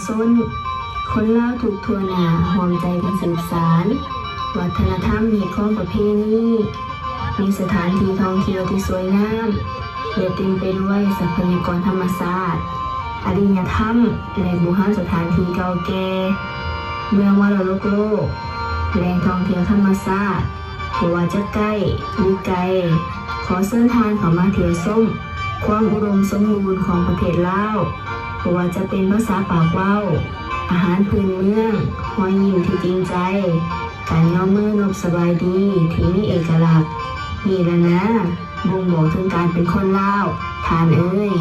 ຊົນ ຄົນລາວທຸກທົ່ວໜ້າຮ່ວມໃຈກັນສືບສານວັດທະນະທຳ, ຮີດຄອງປະເພນີ, ມີສະຖານທີ່ທ່ອງທ່ຽວທີ່ສວຍງາມ ແລະ ເຕັມໄປດ້ວຍຊັບພະຍາກອນທຳມະຊາດ, ອາລິຍະທຳ ແລະ ບູຮານສະຖານທີ່ເກົ່າແກ່, ເມືອງມໍລະດົກໂລກ, ແຫຼ່ງທ່ອງທ່ຽວທຳມະຊາດ, ບໍ່ວ່າຈະໃກ້ ຫຼື ໄກ, ຂໍເຊີນທ່ານເຂົ້າມາທ່ຽວຊົມຄວາມອຸດົມສົມບູນຂອງປະເທດລາວ, ບໍ່ວ່າຈະເປັນພາສາປາກເວົ້າ, ອາຫານພື້ນເມືອງ, ຮອຍຍິ້ມທີ່ຈິງໃຈ, ການຍໍມືນົບສະບາຍດີທີ່ມີເອກະລັກ. ນີ້ລະນາ ບົ່ງບອກເຖິງການເປັນຄົນລາວ, ທ່ານເອີຍ.